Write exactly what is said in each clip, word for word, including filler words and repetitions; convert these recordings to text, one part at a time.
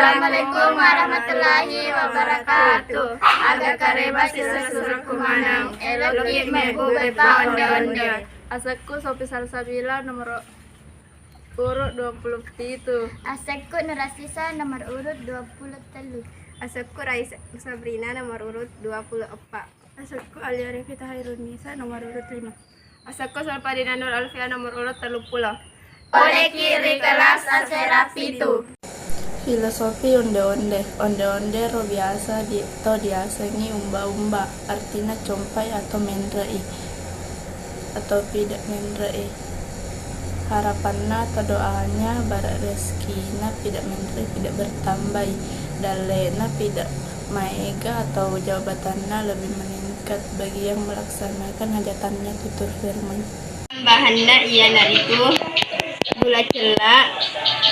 Assalamualaikum warahmatullahi wabarakatuh. Aga kareba siseng-sisengku maneng. Eloki mebbu beppa onde-onde. Asekku Sofi Salsabila, nomor urut dua puluh pitu. Asekku Nurasisa, nomor urut dua puluh telu. Asekku Raisa Sabrina, nomor urut dua puluh empat. Asekku Alia Revita Hairunisa, nomor urut lima. Asekku Salpadina Nur Alfia, nomor urut tellu pulo. Poleki ri kelas asera pitu. Filosofi onde-onde. Onde-onde ro biasa di, to diasengi umba-umba, artina compai atau menre'i, atau pida menre'i. Harapanna atau doanya bara rezekina pida menre'i, pida bertambai, dalle'na pida maega atau jabatanna lebih meningkat bagi yang melaksanakan hajatannya tutur firman. Bahanna iyanaritu gula cella,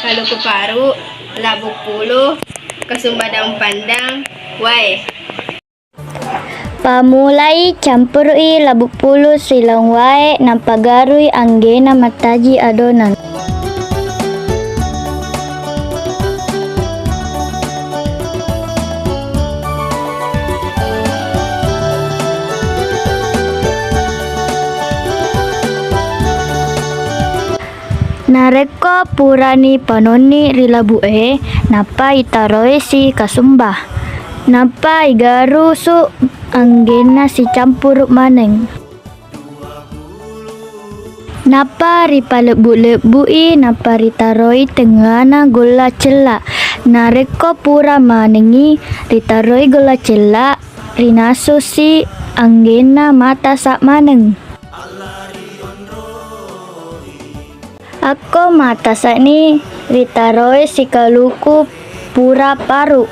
kaluku paru, labu pulu, kasumba daun pandang, wae. Pamulai, campuru'i labu pulu silaong wae, nampa garui anggena mattaji adonan. Narekko purani panonni ri labu'e, nappa itaroi si kasumba. Nappa igarusu anggenna sicampuru maneng. Nappa ripalebbu-lebbui, nappa ritaroi tengngana golla cella. Narekko pura manengngi ritaroi golla cella, rinasusi anggenna matasa maneng. Akko matasani ritaroi sikaluku pura paru.